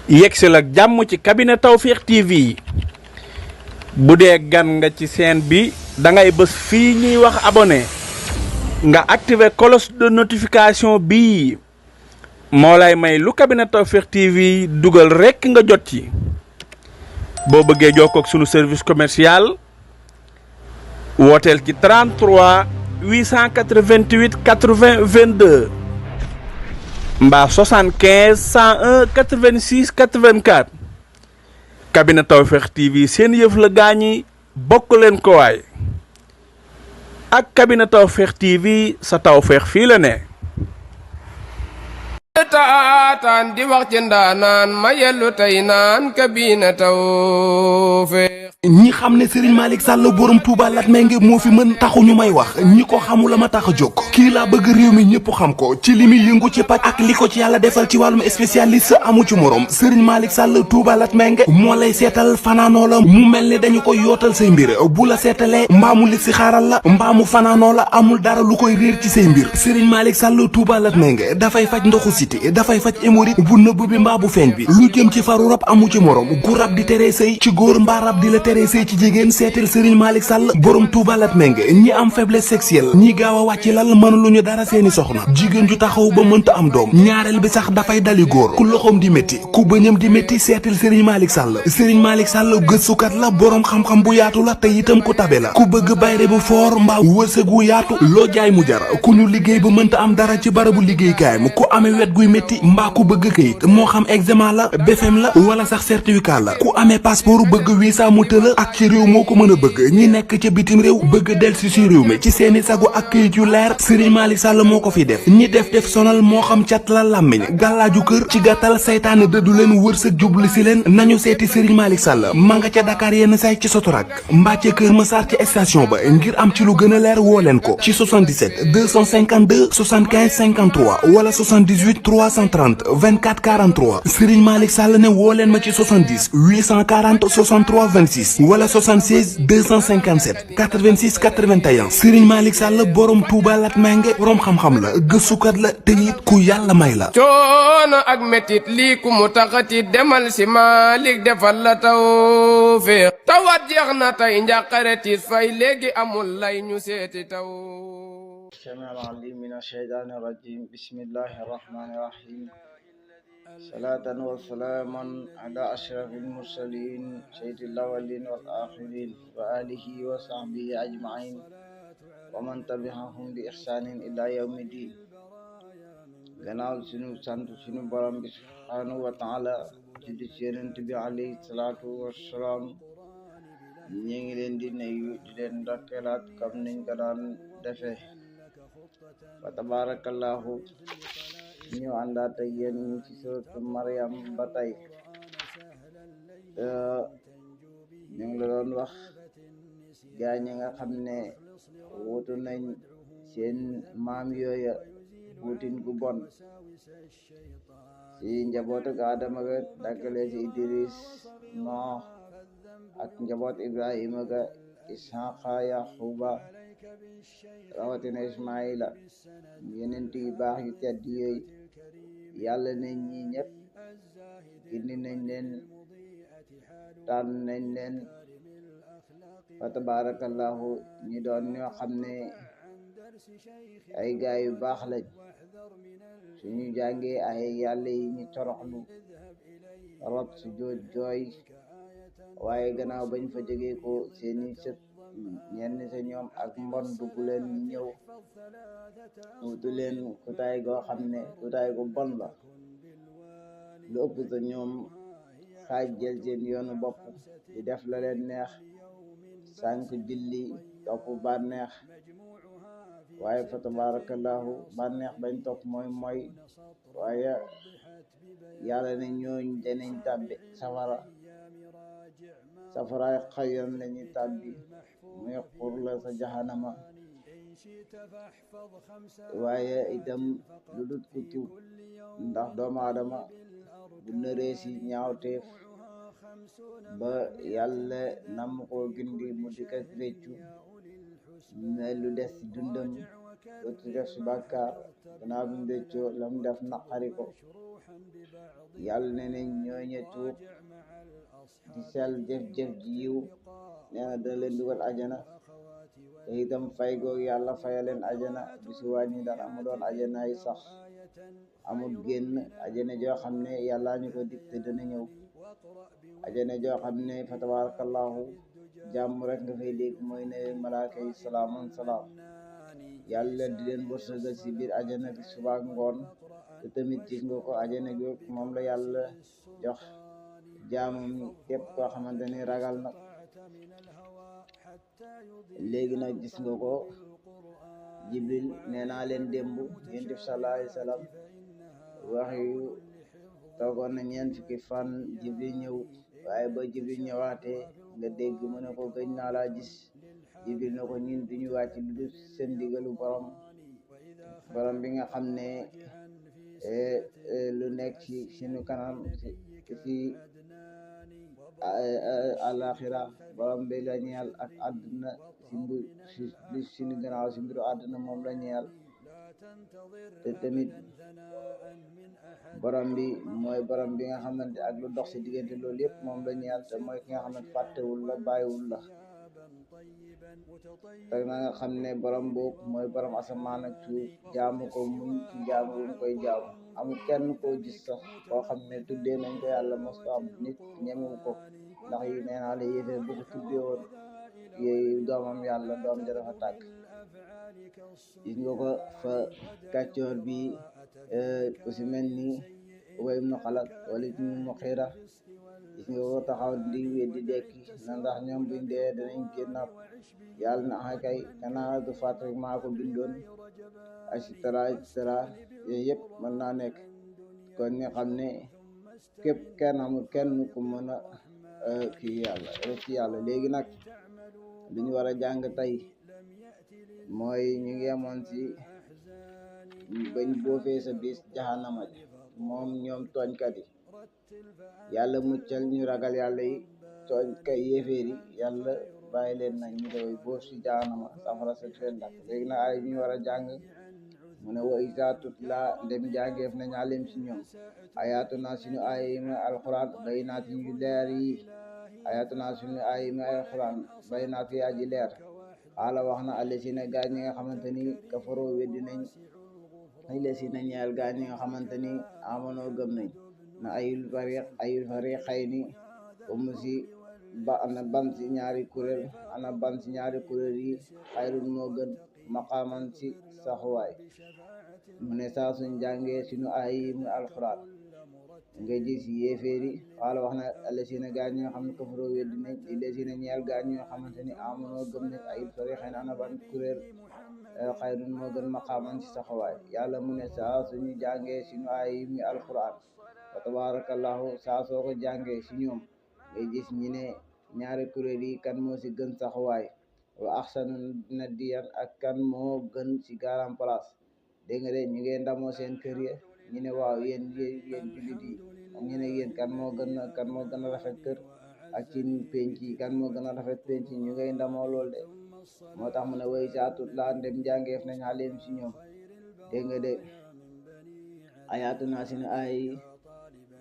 yegsil ak jàmm ci cabinet Tawfekh TV bu dee gan nga ci chaîne bi da ngay bës fii ñuy wax abonné nga activer cloche de notification bii moo lay may lu cabinet Tawfekh TV dugal rekk nga jot ci boo bëggee jokkoo ak sunu service commercial wooteel ci 33 888 80 22 mbaa 75 101 86 84 cabinet Tawfekh TV seen yëf la gaañi bokk leen ko waay ak cabinet Tawfekh TV sa tawfeex fii la ne. taataan di wax ci ndaanaan ma yellu tey naan cabinet Tawfekh. ñi xam ne Serigne Malick Sall borom Touba Latmingué moo fi mën taxu ñu may wax ñi ko xamula ma tax a jóg kii laa bëgg réew mi ñëpp xam ko ci li muy yëngu ci paj ak li ko ci yàlla defal ci wàllum spécialiste amu ci morom Serigne Malick Sall Touba Latmingué moo lay seetal fanaanoo la mu mel ni dañu koy yootal say mbir bu la seetalee mbaamu li si xaaral la mbaamu fanaanoo la amul dara lu koy réer ci say mbir Serigne Malick Sall Touba Latmingué dafay faj ndoxu siti dafay faj hémorroïde bu nëbb bi mbaa bu feeñ bi lu jëm ci faru rab amu ci morom gu rab di teree sëy ci góor mbaa rab di la teree sëy ci jigéen seetal Serigne Malick Sall borom Touba Latmingué ñi am faiblesse sexuelle ñi gaaw a wàcc lal mënuluñu dara seeni soxna jigéen ju taxaw ba mënta am doom ñaareel bi sax dafay dali góor ku loxoom di métti ku bëñam di métti seetal Serigne Malick Sall Serigne Malick Sall gëstukat la borom xam-xam bu yaatu la te itam ku tabe la ku bëgg bayre bu foor mbaa wërsëg wu yaatu loo jaay mu jar ku ñu liggéey ba mënta am dara ci barabu liggéeykaayam ku amee wet guy métti mbaa ku bëgg kayit moo xam examen la BFEM la wala sax certificat la ku amee passeport bëgg visa mu tëla ak ci réew moo ko mën a bëgg ñi nekk ca bitim réew bëgg delsi si réew mi ci seeni sagu ak këyit yu leer Serigne Malick Sall moo ko fi def ñi def sonal moo xam cat la làmmiñ gàllaaju kër ci gàttal saytaane dëddu leen wërsëg jublu si leen nañu seeti Serigne Malick Sall ma nga ca Dakar yenn say ci Sotorak mbaa ca Kër Massar ci station ba ngir am ci lu gën a leer woo leen ko ci 77 252 75 53 wala 78 330 24 43 Serigne Malick Sall ne woo leen ma ci 70 840 63 26 wala 76 257 86 81 Serigne Malick Sall borom Touba Latmingué borom xam-xam la gëstukat la te it ku yàlla may la. coono ak metit lii ku mu taxati demal si Malick defal la Tawfekh tawat jeex na tey njàqare tiis fay léegi amul lay ñu seeti taw. السميع العليم من الشيطان الرجيم بسم الله الرحمن الرحيم صلاة وسلاما على أشرف المرسلين سيد الأولين والآخرين وآله وصحبه أجمعين ومن تبعهم بإحسان إلى يوم الدين gannaaw sunu sant sunu borom bi subhanahu wa taala julli ci Yonent bi alayhi salaatu wassalaam ñu ngi leen di nuyu di leen ndokkeelaat comme niñ ko daan defee wa tabarakallahu ñu àndaat ak yéen ñu ci sourate Maryam ba tey ñu ngi la doon wax gaa ñi nga xam ne wutu nañ seen maam yooya wutin gu bon ci njabootu Adama ga daggale ci Idris Nooh ak njaboot Ibrahima ga Ishaqa Yaquba rawatina Ismaila yenent yu baax yu tedd yooyu yàlla ne ñi ñëpp gindi nañ leen tànn nañ leen fa tabarakallahu ñi doon ñoo xam ne ay gaay yu baax lañ suñu jàngee ay yàlla yi ñu toroxlu rot su jooy waaye gannaaw bañ fa jógee ko seeni sët ñenn sa ñoom ak mbon dugg leen ñëw wutu leen kutaay goo xam ne kutaay gu bon la lu ëpp sa ñoom xaaj jël seen yoonu bopp di def la leen neex sànk julli topp bànneex waaye fa tabarakallahu bànneex bañ topp mooy waaye yàlla ne ñooñ danañ tàbbi safaraay xayoon lañuy tàbbi muy xur la sa jahanama waaye itam lu dut ku tuub ndax doomu aadama bu nëree si ñaawteef ba yàlla nam koo gindi mu dikk ak réccu mais lu des ci dundam dootu def si bàkkaar gannaaw bi mu réccoo lam def naqari ko yàlla ne ne ñooñe tuub di sell jëf-jëf ji yiw nee na dana leen dugal ajana te itam fay googu yàlla faya leen ajana du si wàññi dara mu doon ajana yi sax amul génn ajana joo xam ne yàlla ñu ko dig te dana ñëw ajana joo xam ne fa tabarakallahu jàmm rek nga fay dégg mooy ne malaaka yi salaamun salaam yàlla di leen wërsëgal si biir ajana bi suba ak ngoon te tamit gis nga ko ajana gi moom la yàlla jox jaamam képp koo xamante ni ragal na léegi nag gis nga ko jibril nee naa leen démb yonent bi sallallahu alayhi wa sallam wax yu toogoon na ñeent fukki fan jibril ñëw waaye ba jibril ñëwaatee nga dégg mu ne ko gëj naa laa gis jibril na ko ñun duñu wàcc lu dul seen ndigalu borom bi nga xam ne lu nekk ci suñu kanam ci alaxira borom bi la ñeel ak àdduna si mbir si suñu gannaaw si mbiru àdduna moom la ñeel te tamit borom bi mooy borom bi nga xamante ak lu dox si diggante loolu yëpp moom la ñeel te mooy ki nga xamante fàttewul la bàyyiwul la te na nga xam ne borom boobu mooy borom asamaan ak suuf jaamu ko muñ ci jaamu bu koy jaamu amul kenn koo gis sax koo xam ne tuddee nañ ko yàlla mos ko am nit ñemewu ko ndax yi nee naa la yéefee bu ko tuddee woon yooyu doomam yàlla doom ja dafa tàgg gis nga ko fa kàccoor bi ku si mel ni Ubay ibn Xalaf wala ibn Muxira gis nga ko taxaw di weddi dekki na ndax ñoom buñ dee danañ génnaat yàlla na axa kay kanaa du faat rek maa ko bindoon etc yooyu yëpp mën naa nekk kon ñu xam ne képp kenn amul kenn ku mën a kii yàlla rek ci yàlla léegi nag li ñu war a jàng tey mooy ñu ngi amoon si bañ boofee sa bis jahannama ji moom ñoom tooñkat yi yàlla muccal ñu ragal yàlla yi tooñ kay yéeféer yi yàlla bàyyi leen nag ñu doy boof si jahannama safara sa fen dak léegi nag ay ñu war a jàng mu ne wa iza tutla ndem jàngeef nañ alim si ñoom ayatuna suñu ay ma alquran bayinaat yu leer yi ayatuna suñu ay ma alquran bayinaat yi aji leer xaala wax na allasina gaa ñi nga xamante ni kafaroo weddi nañ allasina ñeel gaa ñi nga xamante ni amanoo gëm nañ na ayul fariqayni umu si ba ana ban si ñaari kuréel yi xayrun moo gën maqaaman si saxuwaay mu ne saa suñ jàngee suñu ay mu alquran nga gis yéeféeri xaala wax na allasina gaa ñi nga xam ne kafaroo weddi nañ allasina ñeel gaa ñi nga xamante ni amanoo gëm nañ ayul fariqayni ana ban kuréel xayrun moo gën maqaaman si saxuwaay yàlla mu ne saa suñu jàngee suñu ay mu alquran wa tabarakallahu saa soo ko jàngee si ñoom nga gis ñi ne ñaari kuréel yi kan moo si gën saxuwaay wa axsanu nadiyan ak kan moo gën si garam place dégg nga de ñu ngi ndamoo seen kër ya ñu ne waaw yéen jullit yi ñu ne yéen kan moo gën a rafet kër ak ci penc yi kan moo gën a rafet penc yi ñu ngay ndamoo lool de moo tax mu ne way saatut laa ndem jàngeef nañ xaleem si ñoom dégg nga de ayatuna sinu ay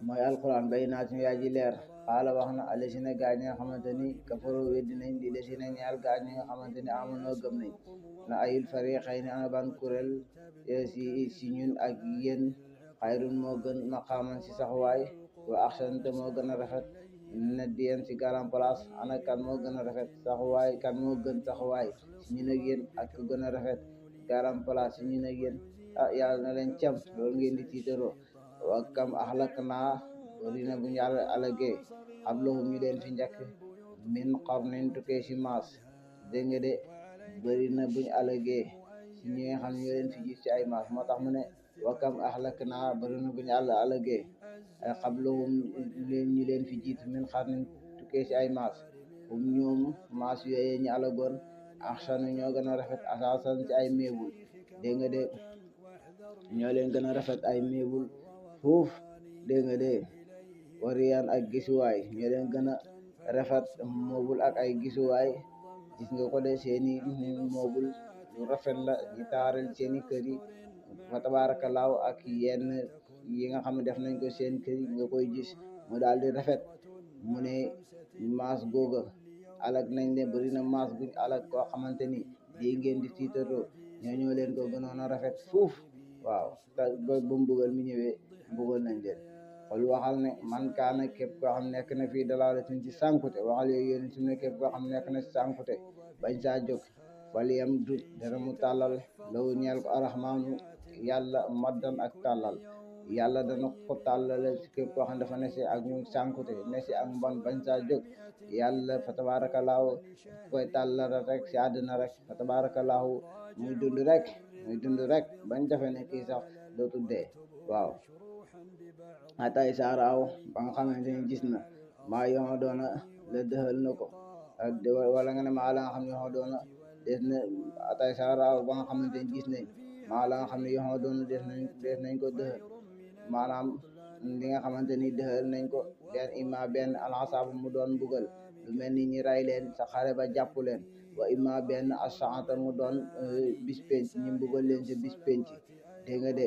mooy alquran bay naa suñu yaa ji leer xaala wax na allasina gaa ñi nga xamante ni kafaroo weddi nañ di lesina ñaal gaa ñi nga xamante ni amanoo gëm nañ na ayul fariqayni ana ban kuréel si ñun ak yéen xayrun moo gën maqaaman si saxuwaay wa axsan te moo gën a rafet na diyen si garam place ana kan moo gën a rafet saxuwaay kan moo gën saxuwaay si ñun ak yéen ak ku gën a rafet garam place si ñun ak yéen yàlla na leen cam loolu ngeen di tiitaroo wa kam ahlak naa bari na bu ñu alagee xablahum ñu leen fi njëkk min qarnin tukkee si maas dégg nga de bari na bu ñu alagee si ñi nga xam ne ñoo leen fi gis ci ay maas moo tax mu ne wa kam ahlak naa bari na bu ñu alagee ay xablahum ñu leen fi jiit min qarnin tukkee si ay maas hum ñoom maas yooye ñu alagoon axsanu ñoo gën a rafet asaasan ci ay meebul dégg nga de ñoo leen gën a rafet ay meebul fuuf dégg nga de wariyaan ak gisuwaay ñoo leen gën a rafet moobul ak ay gisuwaay gis nga ko de seeni moobul lu rafet la ñu taaral seeni kër yi fa tabaarakallaahu ak yenn yi nga xam ne def nañ ko seen kër nga koy gis mu daal di rafet mu ne maas googa alak nañ leen bëri na maas guñ alak koo xamante ni lii ngeen di tiitaroo ñoo leen ko gënoon a rafet fuuf waaw te ba mbugal mi ñëwee mbugal nañ leen xol waxal ne man kaana képp koo xam nekk na fii dalaalatin ci sànkute waxal yooyu yéen su ne képp koo xam nekk na ci sànkute bañ saa jóg faliyam dut dana mu tàllal lawu ñeel ko arrahmaanu yàlla maddan ak tàllal yàlla dana ko tàllale ci képp koo xam dafa ne si ak ñu sànkute ne si ak mbon bañ saa jóg yàlla fa tabaarakallaahu koy tàllal rek si àddina rek fa tabaarakallaahu muy dund rek bañ defe ne kii sax dootul dee waaw atay saaraaw ba nga xamante ni gis na maa yoo doona la dëxal na ko wala nga ne maa la nga xam ne yoo doona des na atay saaraaw ba nga xamante ni gis nañ maa la nga xam ne yoo doona des nañ ko dëxal maanaam li nga xamante ni dëxal nañ ko benn alansaabu mu doon mbugal lu mel ni ñi ray leen sa xare ba jàpp leen wa imma benn asaata mu doon bis penc ñi mbugal leen ci bis penc dégg nga de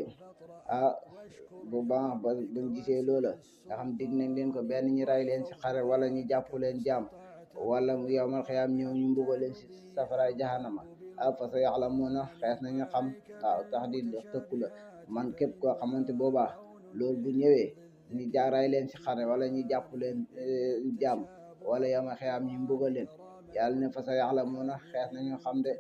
bu baax ba buñ gisee loola nga xam dig nañ leen ko benn ñi ray leen ci xare wala ñu jàpp leen jaam wala mu yowmal xiyaam ñëw ñu mbugal leen ci safaraay jahannama fa sa yaxlamuuna xees nañu xam waaw tax di tëkku la man képp koo xamante boobaa loolu bu ñëwee ñu ray leen ci xare wala ñu jàpp leen jaam wala yowmal xiyaam ñu mbugal leen yàlla ne fa sa yaxlamuuna xees nañu xam de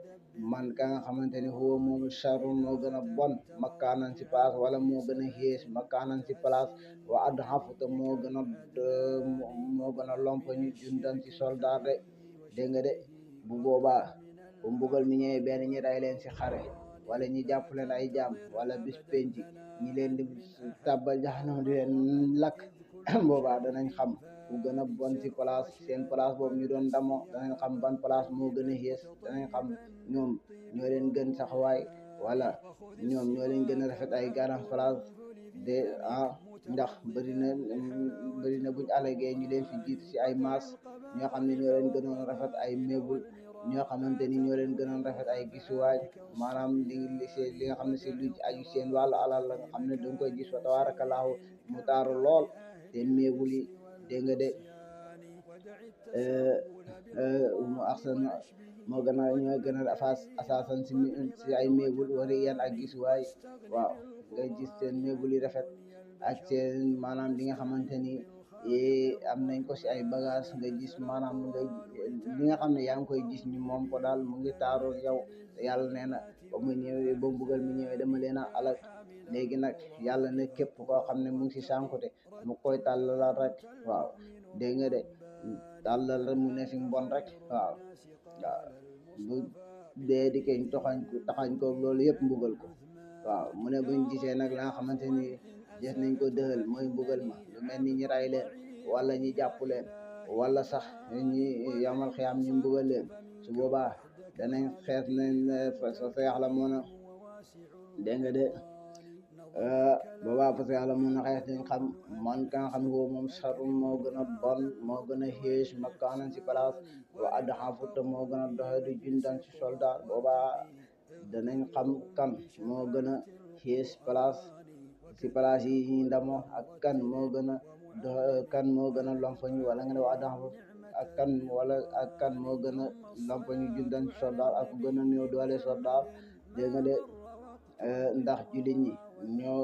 man ka nga xamante ni huwa moom charrun moo gën a bon makkaanan ci place wala moo gën a xées makkaanan ci place wa adhafu te moo gën a lompañu jundan ci soldat de dégg nga de bu boobaa bu mbugal mi ñëwee benn ñi ray leen ci xare wala ñi jàpp leen ay jaam wala bis penc ñi leen di tàbbal jaxanam di leen lakk boobaa danañ xam bu gën a bon ci place seen place boobu ñu doon damoo danañ xam ban place moo gën a xees danañ xam ñoom ñoo leen gën saxawaay wala ñoom ñoo leen gën a rafet ay garam place de ndax bëri na buñ allegee ñu leen fi jiit ci ay maas ñoo xam ne ñoo leen gënoon rafet ay meebul ñoo xamante ni ñoo leen gënoon rafet ay gisuwaay maanaam li nga xam ne si lu aju seen wàllu alal la nga xam ne danga koy gis fa tabaarakallaahu mu taaru lool seen meebul yi dégg nga de mu axsan moo gën a ñooy gën a asaasan si ay meebul wari yan ak gisuwaay waaw ngay gis seen meebul yi rafet ak seen maanaam li nga xamante ni am nañ ko si ay bagage nga gis maanaam li nga xam ne yaa ngi koy gis ñu moom ko daal mu ngi taaru yow yàlla nee na ba mu ñëwee ba mbugal mi ñëwee dama leen a alal léegi nag yàlla ne képp koo xam ne mu ngi si sànkute mu koy tàllal rek waaw dégg nga de tàllal rek mu ne si mbon rek waaw bu dee di keñ taxañ ko loolu yëpp mbugal ko waaw mu ne buñ gisee nag la nga xamante ni gis nañ ko dëxal mooy mbugal ma lu mel ni ñi ray leen wala ñi jàpp leen wala sax ñi yamal xiyaam ñu mbugal leen su boobaa danañ xees nañ fa sa yàlla moona dégg nga de boobaa fa sa yàlla moona xees nañ xam man ka nga xam ne boobu moom sarun moo gën a bon moo gën a xees makkaanan si place wa adhafu te moo gën a doxe du jundan si soldat boobaa danañ xam kan moo gën a xees place si place yi ñi ndamoo ak kan moo gën a lompañu wala nga ne wa adhafu ak kan moo gën a lompañu jundan si soldat ak gën a néew doole soldat dégg nga de ndax jullit ñi ñoo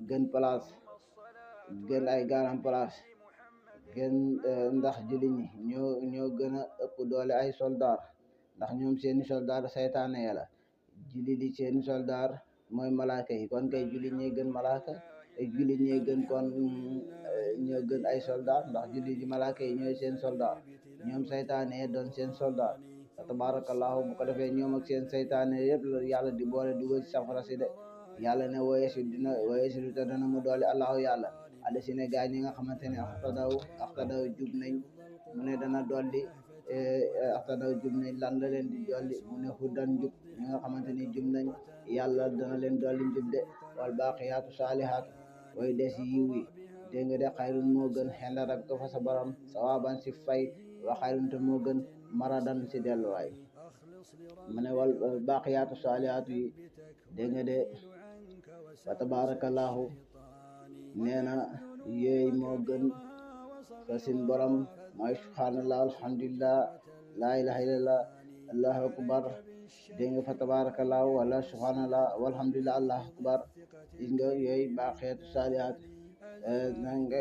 gën place gën ay garam place gën ndax jullit ñi ñoo gën a ëpp doole ay soldat ndax ñoom seeni soldat saytaane yàlla jullit yi seeni soldat mooy malaaka yi kon kay jullit ñee gën malaaka te jullit ñee gën kon ñoo gën ay soldat ndax jullit yi malaaka yi ñooy seen soldat ñoom saytaane doon seen soldat tabarakallahu bu ko defee ñoom ak seen saytaane yëpp la yàlla di boole dugal ci safara si de yàlla ne woyeesi du te dana mu doole allahu yàlla ala si ne gaa ñi nga xamante ne axtadaw jub nañ mu ne dana dolli axtadaw jub nañ lan la leen di dolli mu ne hudan jub ñi nga xamante ni jub nañ yàlla dana leen dolli njub de wal baaqiyaatu saalihaatu way des yiw yi dégg nga de xayrun moo gën xenda rab ko fa sa borom sawaban si fay wa xayrun te moo gën maradan si delluwaay mu ne wal baaqiyaatu saalihaatu yi dégg nga de fa tabarakallahu nee na yéey moo gën fa sin borom mooy subhanallah alhamdulillah laa ilaha illallah allahu akbar dégg nga fa tabarakallah wala subhanallah walhamdulillah allahu akbar gis nga yooyu baa xeetu saalihaat na nga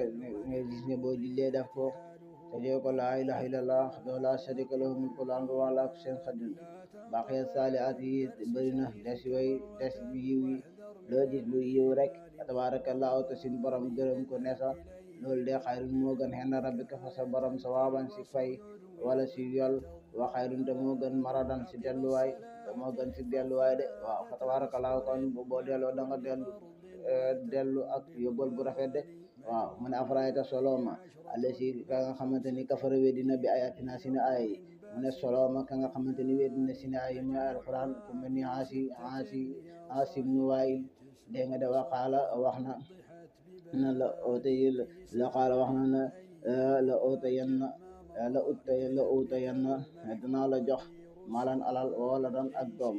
gis ne boo jullee def ko te ko laa ilaha illallah wahdahu la sharika lahu mulku wa lahu ala kulli shay'in qadir baa xeetu saalihaat yi bëri na des yooyu des bi yiw yi loo gis lu yiw rek tabarakallah te sin borom gërëm ko ne sa loolu de xayrun moo gën xenn rabbika fa sa borom sawaaban si fay wala si yol wa xayrun te moo gën maradan si delluwaay te moo gën si delluwaay de waaw fa tabarakallah kon boo delloo da nga dellu ak yóbbal bu rafet de waaw mu ne afraayta soloma alla si ka nga xamante ni kafara weddina bi ayatina sini ay mu ne soloma ka nga xamante ni weddina sini ay mu alquran ku mel ni Asim nu Waayil dégg nga de waxaala wax na la ootayi la xaala wax na la ootayanna la ootayanna danaa la jox malan alal wala dan ak doom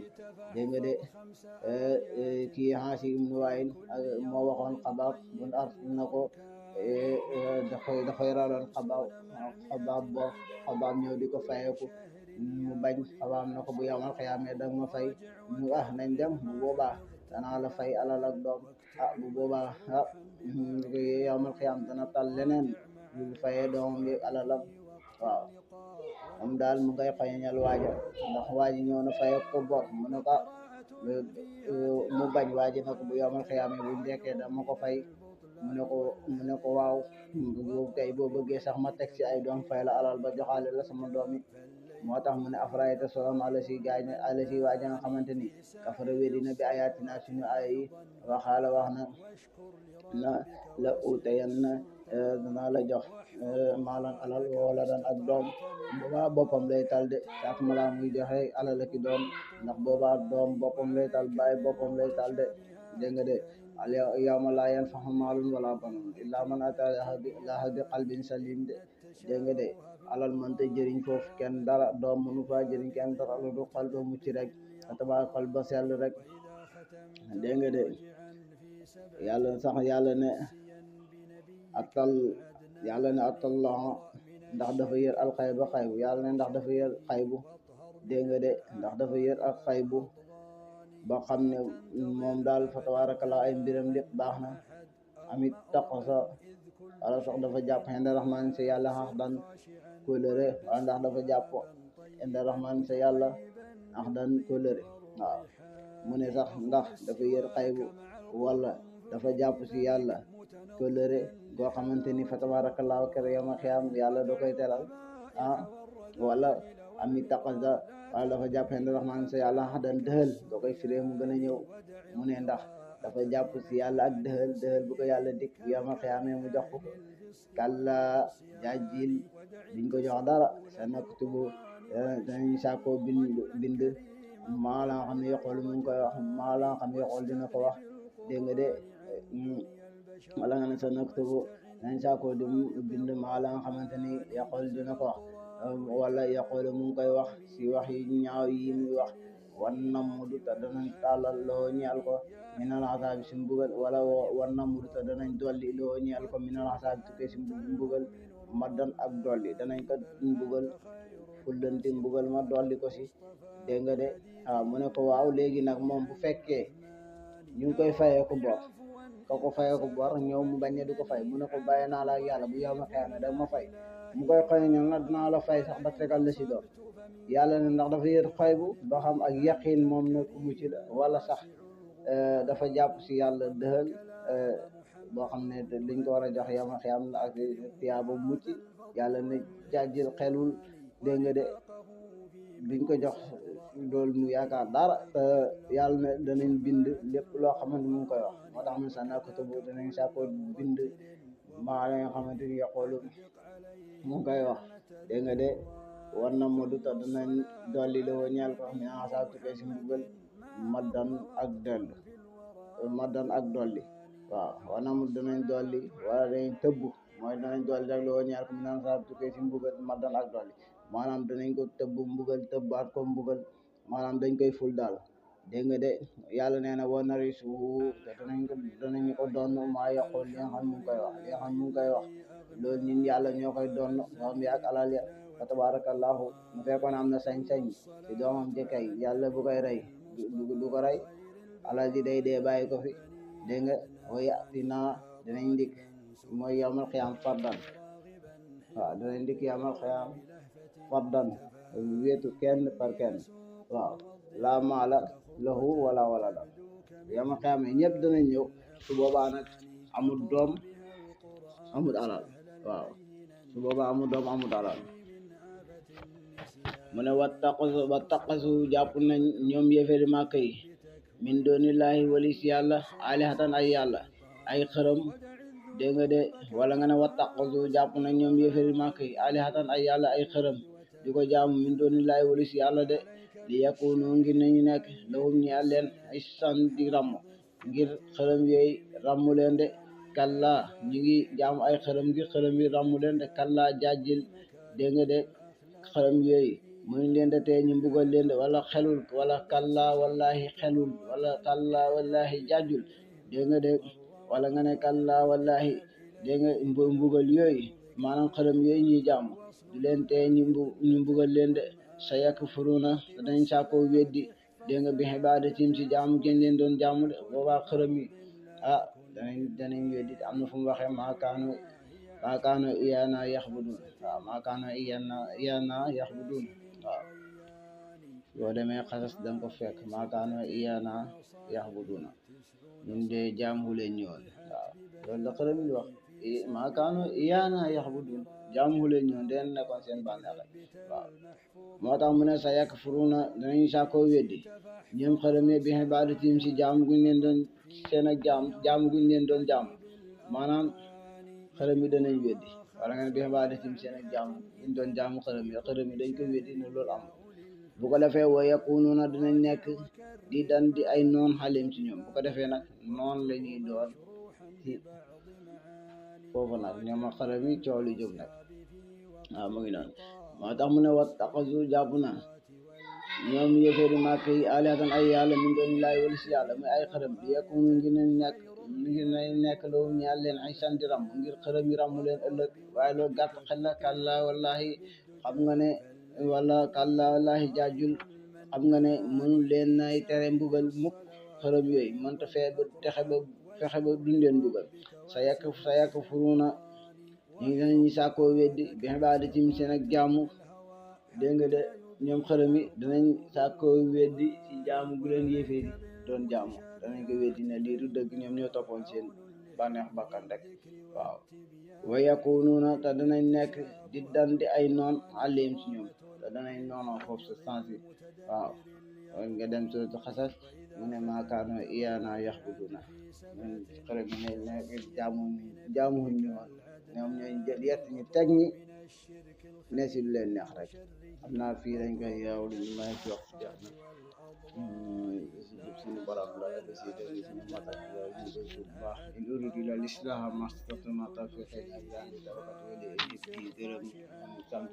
dégg nga de kii Asim nu Waayil moo waxoon xabaab bun art na ko dafay raloon xabaab ñëw di ko fayeeku mu bañ xabaab na ko bu yamal xiyaamee dag ma fay mu nañ dem bu boobaa danaa la fay alal ak doom bu boobaa yamal xiyaam dana tal leneen lu fayee doomam yi alalam waaw moom daal mu ngay fayañal waaja ndax waaji ñëw na faye ko bor mu ne ko mu bañ waaji na ko bu yamal xiyaamee bu ndekkee dama ko fay mu ne ko waaw boobu kay boo bëggee sax ma teg ci ay doom fay la alal ba joxaale la sama doom yi moo tax mu ne afraayta solom ala si waaja nga xamante ni kafara wedina bi ayatina suñu ay yi waxaala wax na la utayan na dana la jox maalan alal wala dan ak doom boobaa boppam lay tal de saak mala muy joxe alal ak doom ndax boobaa doom boppam lay tal bàyyi boppam lay tal de dégg nga de yawma laa yanfa'u maalun wala banuun illaa man ataa Allaaha bi qalbin saliim de dégg nga de alal mënta jëriñ foofu kenn dara doom mënu fa jëriñ kenn dara lu du xol ba mucc rek tabaar xol ba sell rek dégg nga de yàlla ne atallah ndax dafa yër alxayba xaybu yàlla ne ndax dafa yër xaybu dégg nga de ndax dafa yër ak xaybu ba xam ne moom daal fa tabarakallah ay mbiram lépp baax na amit taqasa wala sax dafa jàpp xenda rahman sa yàlla xax dan kóllëre wala ndax dafa jàpp xenda rahman sa yàlla xax dan kóllëre waaw mu ne sax ndax dafa yër xaybu wala dafa jàpp si yàlla kóllëre goo xamante ni fa tabarakallah kër yama xiyam yàlla da koy teral wala amit taqasa wala dafa jàpp xenda rahman sa yàlla xax dan dëhël doo koy firee mu gën a ñëw mu ne ndax dafa jàpp si yàlla ak dëhël bu ko yàlla dikk bu yama xiyaamee mu jox ko kalla jajjil duñ ko jox dara sa naktubu danañ sàkkoo bind maa la nga xam ne yoqool mu ngi koy wax maa la nga xam ne yoqool dina ko wax dégg nga de wala nga ne sa naktubu danañ sàkkoo di bind maa la nga xamante ni yoqool dina ko wax wala yoqool mu ngi koy wax si wax yi ñaaw yi muy wax wan nammudu te danañ tàllal loo ñeel ko minal asaabi si mbugal wala wan nammudu te danañ dolli loo ñeel ko minal asaabi tukkee si mbugal maddan ak dolli danañ ko mbugal fullanti mbugal ma dolli ko si dégg nga de mu ne ko waaw léegi nag moom bu fekkee ñu ngi koy fayee ko bor ko fayee ko bor ñëw mu bañ ne du ko fay mu ne ko bàyyi naa la ak yàlla bu yow ma xeex ne dag ma fay mu koy xoy ñal na dinaa la fay sax ba tegal la si doon yàlla ne ndax dafa yër xaybu ba xam ak yaqin moom na ku mucc la wala sax dafa jàpp si yàlla dëhël boo xam ne liñ ko war a jox yama xiyam la ak tiyaaba mucc yàlla ne jàjjil xelul dégg nga de duñ ko jox loolu mu yaakaar dara te yàlla ne danañ bind lépp loo xamante mu ngi koy wax moo tax mu sànna ko tëbu danañ sàkkoo bind maa la nga xamante ni yaqoolu mu ngi koy wax dégg nga de war na mu du ta danañ dolli la woo ñeel ko mi asa tukkee si mbugal maddan ak dolli waaw war na mu danañ dolli wala danañ tëbb mooy danañ dolli rek la woo ñeel ko mi asa tukkee si mbugal maddan ak dolli maanaam danañ ko tëbb mbugal tëbbaat ko mbugal maanaam dañ koy ful daal dégg nga de yàlla nee na wa narisu te danañu ko doon maa yaqul li nga xam mu ngi koy wax loolu ñun yàlla ñoo koy doon moom yaak alal ya fa tabarakallahu mu fekkoon am na sañ-sañ ci doomam jëkkay yàlla bu koy rey du ko rey alal ji day dee bàyyi ko fi dégg nga waya dina dinañ ndik mooy yawmal xiyaam fardan waaw dinañ ndik yawmal xiyaam fardan wéetu kenn par kenn waaw laa maala lahu wala walada yawmal xiyaam ñëpp danañ ñëw su boobaa nag amul doom amul alal waaw su boobaa amul doom amul alal mu ne wattaqasu jàpp nañ ñoom yéeféeri Màkka yi min doonillaahi walis yàlla alihatan ay yàlla ay xërëm dégg nga de wala nga ne wattaqasu jàpp nañ ñoom yéeféeri Màkka yi alihatan ay yàlla ay xërëm di ko jaamu min doonillaahi walis yàlla de li yakunu ngir nañu nekk lahum ñeel leen ay san di ramm ngir xërëm yooyu rammu leen de kalla ñu ngi jaamu ay xërëm ngir xërëm yi rammu leen de kalla jaajil dégg nga de xërëm yooyu mënuñ leen de tee ñu mbugal leen de wala xelul wala kalla wallahi xelul wala kalla wallahi jaajul dégg nga de wala nga ne kalla wallahi dégg nga mbugal yooyu maanaam xërëm yooyu ñuy jaamu du leen tee ñu mbugal leen de sa yakfuruna dañ saakoo weddi dégg nga bi ibadatim ci jaamu gën leen doon jaamu de boobaa xërëm yi danañ weddi am na fu mu waxee maakaano iyana yaxbudun waaw maakaano iyana yaxbudun waaw yoo demee xasas danga ko fekk maakaano iyana yaxbuduna ñun de jaamu leen ñoon waaw loolu la xërëm yi wax maakaano iyana yaxbudun jaamu leen ñoon den nekkoon seen bànneex waaw moo tax mu ne sa yakfuruna danañ saakoo weddi ñoom xërëm yi bi ibadatim ci jaamu guñ leen doon seen ak jaamu guñ leen doon jaamu maanaam xërëm yi danañ weddi wala nga ne bi ibadatim seen ak jaamu guñ doon jaamu xërëm yi dañ ko weddi ne loolu am bu ko defee wa yakununa dinañ nekk di dan di ay noon xalim ci ñoom bu ko defee nag noon la ñuy doon ci foofu nag ñoom ak xërëm yi coow li jóg nag waaw mu ngi noonu moo tax mu ne wattaqasu jàpp na ñoom yéeféeri Màkka yi alihatan ay yàlla min doonillaahi wala si yàlla muy ay xërëm di yakunu ngir nañ nekk loolu ñeel leen ay santi ram ngir xërëm yi ramu leen ëllëg waaye loolu gàtt xel la kàlla wallahi xam nga ne wala kàlla wallahi jaajul xam nga ne mënul leen nay tere mbugal mukk xërëm yooyu mënta fexe ba duñ leen mbugal sa yakk furuna ñu ngi danañu saakoo weddi bi ibadatim seen ak jaamu dégg nga de ñoom xërëm yi danañ saakoo weddi ci jaamu gu leen yéeféeri doon jaamu danañ ko weddi ne lii du dëgg ñoom ñoo toppoon seen bànneex bakkan rek waaw wa yakununa te danañ nekk di dandi ay noon alim ci ñoom te danañ noonoo foofu sa sensi waaw nga dem suratu xasas mu ne maakaano iyana yaxbuduna ñun xërëm yi ne nekk jaamuñ ñu woon ñoom ñooy jël yett ñu teg ñi ne si lu leen neex rek xam naa fii dañ koy yeewlu ñu may ci wax jeex na suñu borom la da si dégg suñu matak yooyu ñu koy suuf baax in uridu illa l-islaha mastata'tu ma tawfiqi illa billah tawakkal wa ilayhi gërëm sant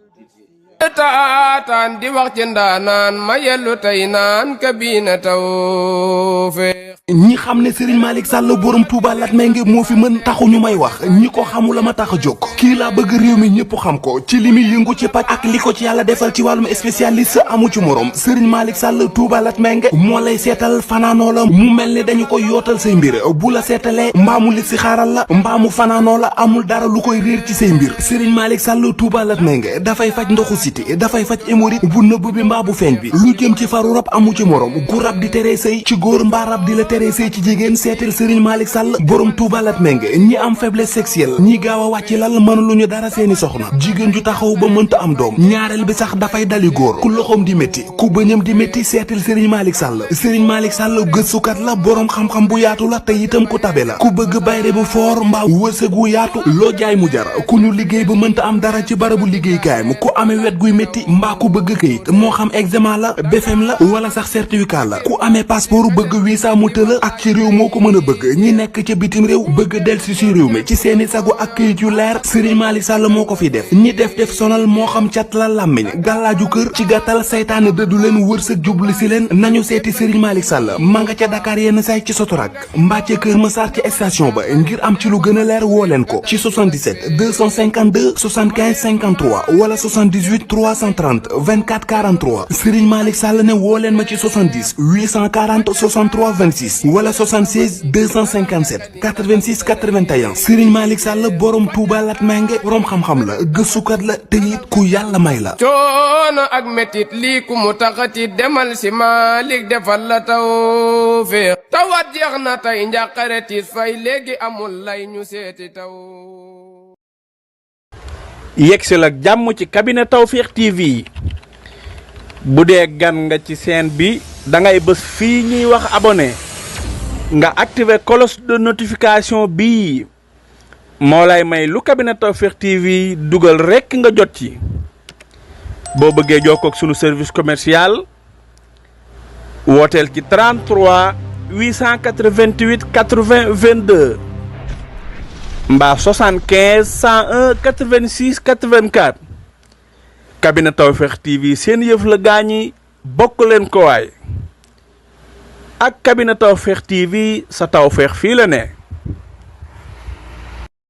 taataan di wax ci ndaanaan ma yellu tey naan kabina tawfiq ñi xam ne Serigne Malick Sall borom Touba Latmingué moo fi mën taxu ñu may wax ñi ko xamul la ma tax a jóg kii laa bëgg réew mi ñëpp xam ko ci li muy yëngu ci paj ak li ko ci yàlla defal ci wàllum spécialiste amu ci morom Serigne Malick Sall Touba Latmingué moo lay seetal fanaanoo la mu mel ni dañu koy yootal say mbir bu la seetalee mbaamu li si xaaral la mbaamu fanaanoo la amul dara lu koy réer ci say mbir Serigne Malick Sall Touba Latmingué dafay faj ndoxu siti dafay faj hémorroïde bu nëbb bi mbaa bu feeñ bi lu jëm ci faru rab amu ci morom gu rab di teree sëy ci góor mbaa rab di la teree sëy ci jigéen seetal Serigne Malick Sall borom Touba Latmingué ñi am faiblesse sexuelle ñi gaaw a wàcc lal mën lu ñu dara seeni soxna jigéen ju taxaw ba mënta am doom ñaareel bi sax dafay dali góor ku loxoom di métti ku bëñam di métti seetal Serigne Malick Sall Serigne Malick Sall gëstukat la borom xam-xam bu yaatu la te itam ku tabe la ku bëgg bayre bu foor mbaa wërsëg wu yaatu loo jaay mu jar ku ñu liggéey ba mënta am dara ci barabu liggéeykaayam ku amee wet guy métti mbaa ku bëgg këyit moo xam examen la BFEM la wala sax certificat la ku amee passeport bëgg visa mu tëla la ak ci réew moo ko mën a bëgg ñi nekk ca bitim réew bëgg del si réew mi ci seeni sagu ak këyit yu leer Serigne Malick Sall moo ko fi def ñi def sonal moo xam cat la làmmiñ gàllaaju kër ci gàttal saytaane dëddu leen wërsëg jubli si leen nañu seeti Serigne Malick Sall ma nga ca Dakar yenn say ci Sotorak mbaa ca Kër Massar ci station ba ngir am ci lu gën a leer woo leen ko ci 77 252 75 53 wala 78 330 24 43 Serigne Malick Sall ne woo leen ma ci 70 840 63 26 wala 76 257 86 81 Serigne Malick Sall borom Touba Latmingué borom xam-xam la gëstukat la te it ku yàlla may la. coono ak metit lii ku mu taxati demal si Malick defal la tawfeex tawat jeex na tey njàqare tiis fay léegi amul lay ñu seeti taw. yegsil ak jàmm ci cabinet Tawfekh TV bu dee gan nga ci chaîne bi da ngay bës fii ñuy wax abonné nga activer cloche de notification bii moo lay may lu cabinet Tawfekh TV dugal rekk nga jot ci boo bëggee jokkoo ak sunu service commercial wooteel ci 33 888 80 22 mbaa 75 101 86 84 cabinet Tawfekh TV seen yëf la gaañi bokk leen ko waay ak cabinet Tawfekh TV sa tawfeex fii la ne